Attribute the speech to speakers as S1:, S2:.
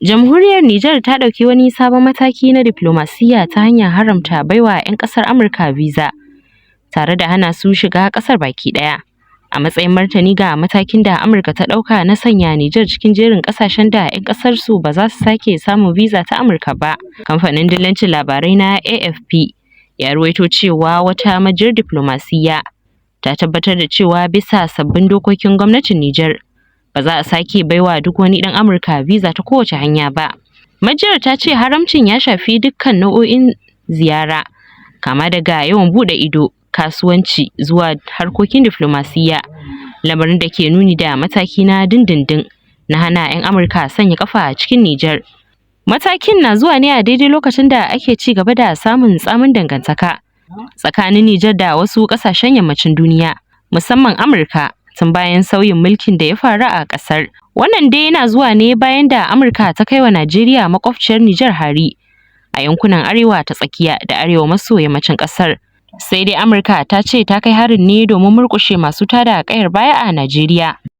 S1: Jamhuriyar Nijar ta ɗauki wani sabon mataki na diflomasiyya ta hanyar haramta baiwa 'yan ƙasar Amurka biza, tare da hana su shiga ƙasar baki ɗaya, a matsayin martani ga matakin da Amurka ta ɗauka na sanya Nijar cikin jerin ƙasashen da 'yan ƙasarsu ba za su sake samun biza ta Amurka ba. Kamfanin dillancin labarai na AFP ya ruwaito cewa wata majiyar diflomasiyya ta tabbatar da cewa bisa sabbin dokokin gwamnatin Nijar, ba za a sake baiwa duk wani ɗan Amurka biza ta kowace hanya ba. Majiyar ta ce haramcin ya shafi dukkan nau'o'in ziyara, kama daga yawon buɗe ido, kasuwanci zuwa harkokin diflomasiyya, lamarin da ke nuni da mataki na dindindin na hana 'yan Amurka sanya kafa a cikin Nijar. Matakin na zuwa ne a daidai lokacin da ake ci gaba da samun tsamin dangantaka tsakanin Nijar da wasu ƙasashen yammacin duniya, musamman Amurka, tun bayan sauyin mulkin da ya faru a ƙasar. Wannan dai yana zuwa ne bayan da Amurka ta kai wa Najeriya makwabciyar Nijar hari a yankunan arewa ta tsakiya da arewa maso yammacin ƙasar. Sai dai Amurka ta ce ta kai harin ne domin murƙushe masu tada ƙayar baya a Najeriya.